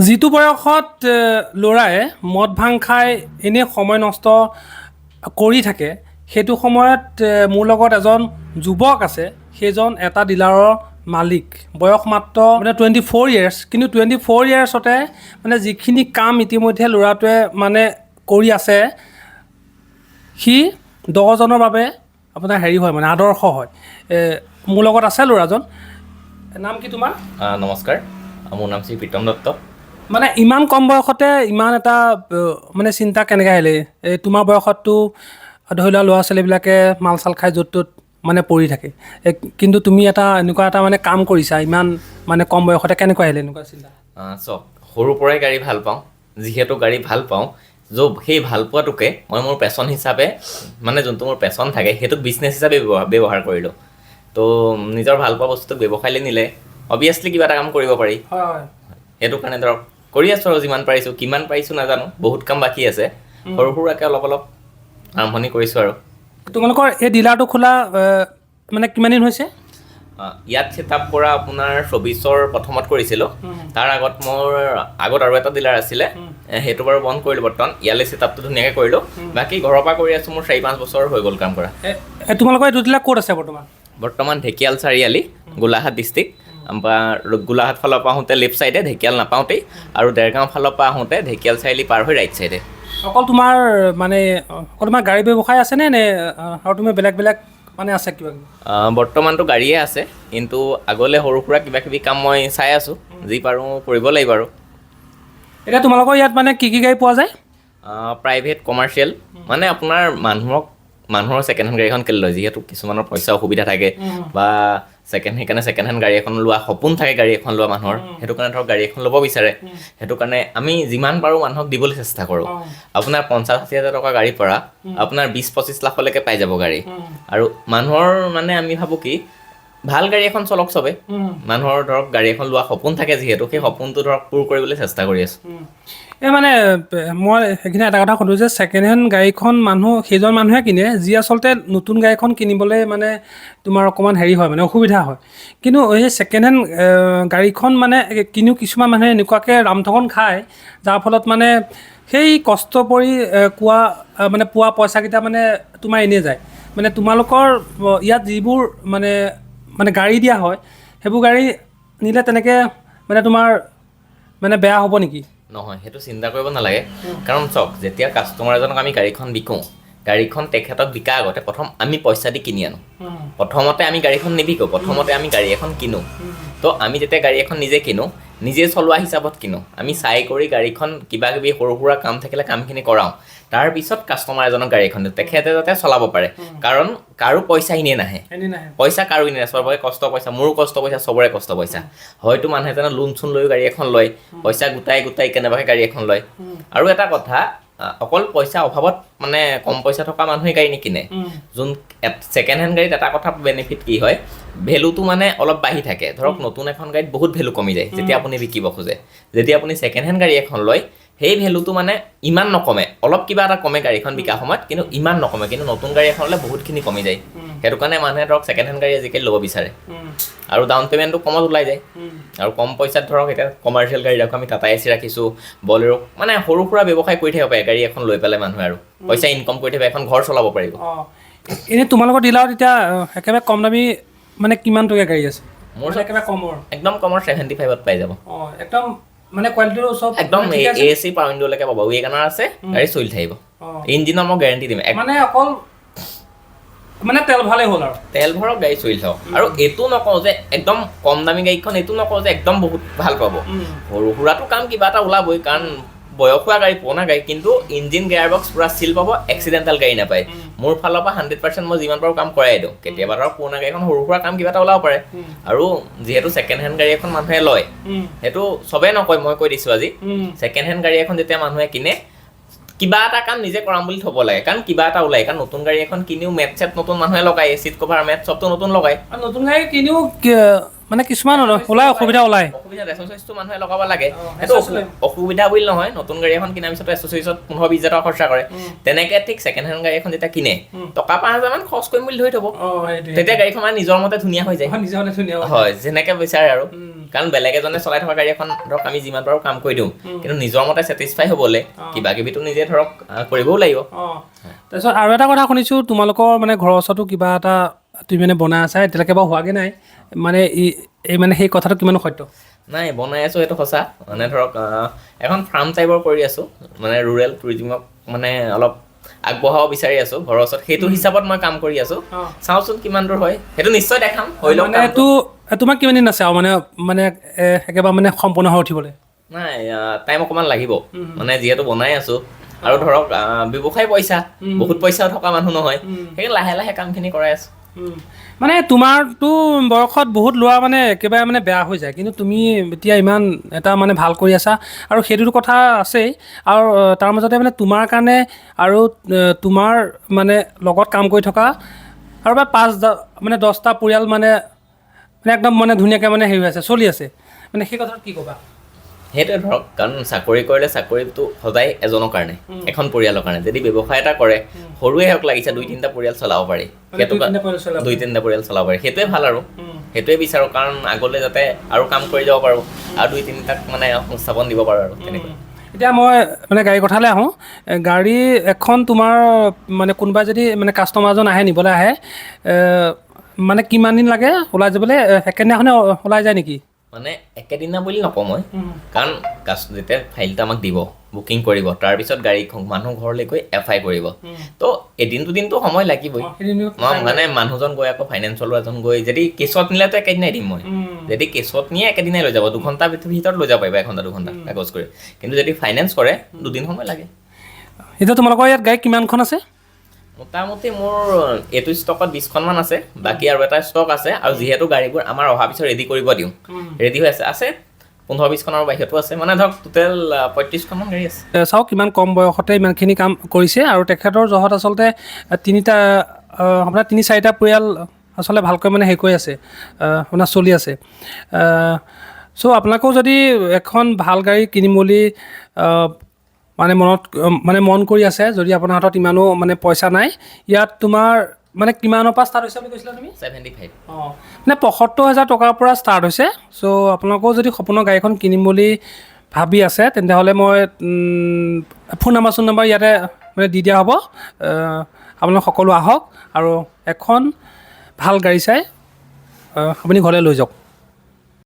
যিটো বয়সত ল'ৰাই মদ ভাং খাই এনেই সময় নষ্ট কৰি থাকে, সেইটো সময়ত মোৰ লগত এজন যুৱক আছে। সেইজন এটা ডিলাৰৰ মালিক। বয়স মাত্ৰ মানে 24 ইয়েৰ্ছ। কিন্তু 24 ইয়েৰ্ছতে মানে যিখিনি কাম ইতিমধ্যে ল'ৰাটোৱে মানে কৰি আছে, সি 10জনৰ বাবে আপোনাৰ হেৰি হয়, মানে আদৰ্শ হয়। মোৰ লগত আছে ল'ৰাজন। নাম কি তোমাৰ? নমস্কাৰ, মোৰ নাম শ্ৰী প্ৰীতম দত্ত। মানে ইমান কম বয়সতে ইমান এটা মানে চিন্তা কেনেকৈ আহিলে? এই তোমাৰ বয়সততো ধৰি লোৱা ল'ৰা ছোৱালীবিলাকে মাল চাল খাই য'ত ত'ত মানে পৰি থাকে। কিন্তু তুমি এটা এনেকুৱা এটা মানে কাম কৰিছা ইমান মানে কম বয়সতে, কেনেকুৱা আহিলে এনেকুৱা চিন্তা? চাওক, সৰুৰ পৰাই গাড়ী ভাল পাওঁ। যিহেতু গাড়ী ভাল পাওঁ, সেই ভাল পোৱাটোকে মই মোৰ পেচন হিচাপে, মানে যোনটো মোৰ পেচন থাকে, সেইটোক বিজনেছ হিচাপে ব্যৱহাৰ কৰিলোঁ। তো নিজৰ ভাল পোৱা বস্তুটোক ব্যৱসায়লৈ নিলে অভিয়াছলি কিবা এটা কাম কৰিব পাৰি। হয় হয় সেইটো কাৰণে ধৰক কৰি আছোঁ আৰু যিমান পাৰিছোঁ। কিমান পাৰিছোঁ নাজানো, বহুত কাম বাকী আছে। সৰু সুৰাকৈ অলপ অলপ আৰম্ভণি কৰিছোঁ আৰু। তোমালোকৰ এই ডিলাৰটো খোলা মানে কিমান দিন হৈছে? ইয়াত ছেট আপ কৰা আপোনাৰ 24ৰ প্ৰথমত কৰিছিলোঁ। তাৰ আগত মোৰ আগত আৰু এটা ডিলাৰ আছিলে, সেইটো বাৰু বন্ধ কৰিলোঁ। বৰ্তমান ইয়ালৈ ছেট আপটো ধুনীয়াকৈ কৰিলোঁ। বাকী ঘৰৰ পৰা কৰি আছোঁ, মোৰ 4-5 বছৰ হৈ গ'ল কাম কৰা। তোমালোকৰ এইটো ডিলাৰ ক'ত আছে বৰ্তমান? বৰ্তমান ঢেকীয়াল চাৰিআলি, গোলাঘাট ডিষ্ট্ৰিক্ট, বা গোলাঘাট ফালৰ পৰা আহোঁতে লেফ্ট ছাইডে, ঢেকীয়াল নাপাওঁতেই, আৰু দেৰগাঁও ফালৰ পৰা আহোঁতে ঢেকীয়াল চাৰিআলি পাৰ হৈ ৰাইট ছাইডে। অকল তোমাৰ মানে অকল তোমাৰ গাড়ী ব্যৱসায় আছেনে নে আৰু তুমি বেলেগ বেলেগ মানে আছে কিবা কিবি? বৰ্তমানতো গাড়ীয়ে আছে, কিন্তু আগলৈ সৰু সুৰা কিবা কিবি কাম মই চাই আছোঁ। যি পাৰোঁ কৰিব লাগিব আৰু। এতিয়া তোমালোকৰ ইয়াত মানে কি কি গাড়ী পোৱা যায়? Private, commercial. মানে আপোনাৰ মানুহৰ ছেকেণ্ড হেণ্ড গাড়ীখন কেলৈ লয়? যিহেতু কিছুমানৰ পইচা অসুবিধা থাকে বা সেইকাৰণে ছেকেণ্ড হেণ্ড গাড়ী এখন লোৱা সপোন থাকে, গাড়ী এখন লোৱা মানুহৰ। সেইটো কাৰণে ধৰক গাড়ী এখন ল'ব বিচাৰে। সেইটো কাৰণে আমি যিমান পাৰোঁ মানুহক দিবলৈ চেষ্টা কৰোঁ। আপোনাৰ 50-60 হাজাৰ টকা গাড়ীৰ পৰা আপোনাৰ 20-25 লাখলৈকে পাই যাব গাড়ী। আৰু মানুহৰ মানে আমি ভাবোঁ কি, ভাল গাড়ী এখন চলক চবে। মানুহৰ ধৰক গাড়ী এখন লোৱা সপোন থাকে যিহেতু, সেই সপোনটো ধৰক পূৰ কৰিবলৈ চেষ্টা কৰি আছোঁ। এই মানে মই সেইখিনি এটা কথা সোধোঁ যে ছেকেণ্ড হেণ্ড গাড়ীখন মানুহ সেইজন মানুহে কিনে, যি আচলতে নতুন গাড়ীখন কিনিবলৈ মানে তোমাৰ অকণমান হেৰি হয়, মানে অসুবিধা হয়। কিন্তু এই ছেকেণ্ড হেণ্ড গাড়ীখন মানে কিনিও কিছুমান মানুহে এনেকুৱাকৈ ৰামঠগন খায়, যাৰ ফলত মানে সেই কষ্ট কৰি কোৱা মানে পোৱা পইচাকেইটা মানে তোমাৰ এনেই যায়। মানে তোমালোকৰ ইয়াত যিবোৰ মানে মানে গাড়ী দিয়া হয়, সেইবোৰ গাড়ী নিলে তেনেকৈ মানে তোমাৰ মানে বেয়া হ'ব নেকি? নহয়, সেইটো চিন্তা কৰিব নালাগে। কাৰণ চাওক, যেতিয়া কাষ্টমাৰ এজনক আমি গাড়ীখন বিকোঁ, গাড়ীখন তেখেতক বিকা আগতে প্ৰথম আমি পইচা দি কিনি আনো। প্ৰথমতে আমি গাড়ীখন নিবিকোঁ, প্ৰথমতে আমি গাড়ী এখন কিনো। তো আমি যেতিয়া গাড়ী এখন নিজে কিনো, নিজে চলোৱা হিচাপত কিনো, আমি চাই কৰি গাড়ীখন কিবা কিবি সৰু সুৰা কাম থাকিলে কামখিনি কৰাওঁ, তাৰপিছত কাষ্টমাৰ এজনক গাড়ী এখন দিওঁ, তেখেতে যাতে চলাব পাৰে। কাৰণ কাৰো পইচা এনেই নাহে। এনেই নাহে। পইচা কাৰো এনেই নাহে। চবৰে কষ্ট পইচা, মোৰো কষ্ট পইচা, চবৰে কষ্ট পইচা। হয়তো মানুহ এজনে লোন চোন লৈও গাড়ী এখন লয়, পইচা গোটাই গোটাই কেনেবাকৈ গাড়ী এখন লয়। আৰু এটা কথা, অকল পইচা অভাৱত মানে কম পইচা থকা মানুহে গাড়ী নিকিনে। যোন ছেকেণ্ড হেণ্ড গাড়ীত এটা কথা বেনিফিট কি হয়, ভেলুটো মানে অলপ বাঢ়ি থাকে। ধৰক নতুন এখন গাড়ীত বহুত ভেলু কমি যায় যেতিয়া আপুনি বিকিব খোজে। যেতিয়া আপুনি ছেকেণ্ড হেণ্ড গাড়ী এখন লয়, সেই ভেলুটো মানে ইমান নকমে, অলপ কিবা এটা কমে গাড়ীখন বিকা সময়ত, কিন্তু ইমান নকমে। কিন্তু নতুন গাড়ী এখন ল'লে বহুতখিনি কমি যায়। সেইটো কাৰণে মানুহে ধৰক ছেকেণ্ড হেণ্ড গাড়ী আজিকালি ল'ব বিচাৰে আৰু ডাউন পে'মেণ্টটো কমত ওলাই যায়। আৰু কম পইচাত ধৰক এতিয়া কমাৰ্চিয়েল গাড়ী ৰাখোঁ আমি, টাটা এ চি ৰাখিছোঁ, বলেৰ', মানে সৰু সুৰা ব্যৱসায় কৰি থাকিব পাৰে গাড়ী এখন লৈ পেলাই মানুহে আৰু পইচা ইনকম কৰি থাকিব, এখন ঘৰ চলাব পাৰিব। অঁ, এনেই তোমালোকৰ ডিলাৰত এতিয়া একেবাৰে কম দামী মানে কিমান টকীয়া গাড়ী আছে? মোৰ মানে একেবাৰে কমৰ? একদম কমৰ 75ত পাই যাব। অঁ, একদম মানে কোৱালিটিটো চব একদম। মানে ঠিকে আছে? এ চি, পাৱাৰ উইণ্ড'লৈকে পাব, ৱেগনাৰ আছে, গাড়ী চলি থাকিব। ইঞ্জিনৰ মই গেৰেণ্টি দিম। মানে অকল মানে তেল ভালেই হ'ল আৰু। তেল ভৰক, গাড়ী চলি থাকক। আৰু এইটো নকওঁ যে একদম কম দামী গাড়ীখন, এইটো নকওঁ যে একদম বহুত ভাল পাব। সৰু সুৰাটো কাম কিবা এটা ওলাবই, কাৰণ বয়স হোৱা গাড়ী, পুৰণা গাড়ী, কিন্তু ইঞ্জিন, গিয়াৰ বক্স পূৰা চিল পাব, এক্সিডেণ্টেল গাড়ী নাপায়। মোৰ ফালৰ পৰা 100% মই যিমান পাৰোঁ কাম কৰাই দিওঁ। কেতিয়াবা ধৰক পুৰণা গাড়ীখন সৰু সুৰা কাম কিবা এটা ওলাব পাৰে। আৰু যিহেতু ছেকেণ্ড হেণ্ড গাড়ী এখন মানুহে লয়, সেইটো চবেই নকয়, মই কৈ দিছোঁ আজি, ছেকেণ্ড হেণ্ড গাড়ী এখন যেতিয়া মানুহে কিনে, কিবা এটা কাম নিজে কৰাম বুলি থ'ব লাগে, কাৰণ কিবা এটা ওলায়। কাৰণ নতুন গাড়ী এখন কিনিও মেট চেট নতুন মানুহে লগায়, চিট কভাৰ, মেট চবটো নতুন লগায়। আৰু নতুন গাড়ী কিনিও মানে কিছুমান ওলাই অসুবিধা ওলাই। অসুবিধা, এচেচৰিজটো মানুহে লগাব লাগে, সেইটো অসুবিধা বুলি নহয়। নতুন গাড়ী এখন কিনাৰ পিছত এচেচৰিজত 15-20 হাজাৰ টকা খৰচা কৰে, তেনেকে ঠিক ছেকেণ্ড হেণ্ড গাড়ী এখন যেতিয়া কিনে, টকা 5 হাজাৰমান খৰচ কৰিম বুলি ধৰি থ'ব, তেতিয়া গাড়ীখন মানে নিজৰ মতে ধুনীয়া হৈ যায়। ধুনীয়া। হয়, যেনেকে বিচাৰে আৰু। কাৰণ বেলেগ এজনে চলাই থকা গাড়ী এখন ধৰক আমি যিমান পাৰোঁ কাম কৰি দিওঁ, কিন্তু নিজৰ মতে ছেটিছফাই হ'বলৈ কিবা কিবিতো নিজে ধৰক কৰিবও লাগিব। তাৰপিছত আৰু এটা কথা শুনিছোঁ, তোমালোকৰ মানে ঘৰৰ ওচৰতো কিবা এটা তুমি মানে বনাই আছা, এতিয়ালৈকে বাৰু হোৱাগৈ নাই, মানে এই মানে সেই কথাটো কিমান সত্য? নাই, বনাই আছোঁ, সেইটো সঁচা। মানে ধৰক এখন ফাৰ্ম টাইপৰ কৰি আছোঁ, মানে ৰুৰেল টুৰিজিমক মানে অলপ আগবঢ়াব বিচাৰি আছোঁ ঘৰৰ ওচৰত। সেইটো হিচাপত মই কাম কৰি আছোঁ। চাওঁচোন কিমান দূৰ হয়, সেইটো নিশ্চয় দেখাম হৈ লওক মানে কামটো। এইটো তোমাৰ কিমান দিন আছে আৰু মানে মানে একেবাৰে মানে সম্পূৰ্ণ হৈ উঠিবলৈ? নাই, টাইম অকণমান লাগিব, মানে যিহেতু বনাই আছোঁ আৰু ধৰক ব্যৱসায়, পইচা বহুত পইচাও থকা মানুহ নহয়, সেইকাৰণে লাহে লাহে কামখিনি কৰাই আছোঁ। মানে তোমাৰতো বয়সত বহুত ল'ৰা মানে একেবাৰে মানে বেয়া হৈ যায়, কিন্তু তুমি এতিয়া ইমান এটা মানে ভাল কৰি আছা আৰু সেইটোতো কথা আছেই। আৰু তাৰ মাজতে মানে তোমাৰ কাৰণে আৰু তোমাৰ মানে লগত কাম কৰি থকা আৰু বা পাঁচ মানে 10টা পৰিয়াল মানে মানে একদম মানে ধুনীয়াকৈ মানে হেৰি হৈ আছে, চলি আছে, মানে সেই কথাটো কি ক'বা? সেইটোৱে ধৰক, কাৰণ চাকৰি কৰিলে চাকৰিটো সদায় এজনৰ কাৰণে, এখন পৰিয়ালৰ কাৰণে। যদি ব্যৱসায় এটা কৰে, সৰুৱে হওক লাগিছে, দুই তিনিটা পৰিয়াল চলাব পাৰি। সেইটো দুই তিনিটা পৰিয়াল চলাব। দুই তিনিটা পৰিয়াল চলাব পাৰি, সেইটোৱে ভাল আৰু সেইটোৱে বিচাৰোঁ। কাৰণ আগলৈ যাতে আৰু কাম কৰি যাব পাৰোঁ আৰু দুই তিনিটাক মানে সংস্থাপন দিব পাৰোঁ আৰু তেনেকুৱা। এতিয়া মই মানে গাড়ীৰ কথালৈ আহোঁ। গাড়ী এখন তোমাৰ মানে কোনোবাই যদি মানে কাষ্টমাৰজন আহে, নিবলৈ আহে, মানে কিমান দিন লাগে ওলাই যাবলৈ? একেদিনাখনে ওলাই যায় নেকি? মানে একেদিনা বুলি নকওঁ মই, কাৰণ যেতিয়া ফাইলটো আমাক দিব, বুকিং কৰিব, তাৰপিছত গাড়ীখন মানুহ ঘৰলৈ গৈ এফ আই কৰিব, তো এদিন দুদিনটো সময় লাগিবই। মই মানে মানুহজন গৈ আকৌ ফাইনেন্সৰ এজন গৈ যদি কেছত নিলেতো একেদিনাই দিম মই। যদি কেছত নিয়ে একেদিনাই লৈ যাব, 2 ঘণ্টাৰ ভিতৰত লৈ যাব পাৰিব, এঘণ্টা 2 ঘণ্টা কাগজ কৰি। কিন্তু যদি ফাইনেন্স কৰে, দুদিন সময় লাগে। এতিয়া তোমালোকৰ ইয়াত গাড়ী কিমানখন আছে? মোটামুটি মোৰ এইটো ষ্টকত 20খনমান আছে, বাকী আৰু এটা ষ্টক আছে। আৰু যিহেতু গাড়ীবোৰ আমাৰ অহাৰ পিছত ৰেডি কৰিব দিওঁ, ৰেডি হৈ আছে, আছে 15-20খন আৰু বাহিৰতো আছে, মানে ধৰক টোটেল 35খনমান গাড়ী আছে। চাওক, কিমান কম বয়সতে ইমানখিনি কাম কৰিছে আৰু তেখেতৰ জহত আচলতে তিনিটা আপোনাৰ তিনি চাৰিটা পৰিয়াল আচলতে ভালকৈ মানে হেৰি কৰি আছে, আপোনাৰ চলি আছে। চ' আপোনালোকেও যদি এখন ভাল গাড়ী কিনিম বুলি মানে মনত মানে মন কৰি আছে, যদি আপোনাৰ হাতত ইমানো মানে পইচা নাই, ইয়াত তোমাৰ মানে কিমানৰ পৰা ষ্টাৰ্ট হৈছে বুলি কৈছিলা তুমি? 75। অঁ, মানে 75 হাজাৰ টকাৰ পৰা ষ্টাৰ্ট হৈছে। চ' আপোনালোকেও যদি সপোনৰ গাড়ীখন কিনিম বুলি ভাবি আছে, তেন্তে মই ফোন নাম্বাৰ চোন নাম্বাৰ ইয়াতে মানে দি দিয়া হ'ব। আপোনালোক সকলো আহক আৰু এখন ভাল গাড়ী চাই আপুনি ঘৰলৈ লৈ যাওক।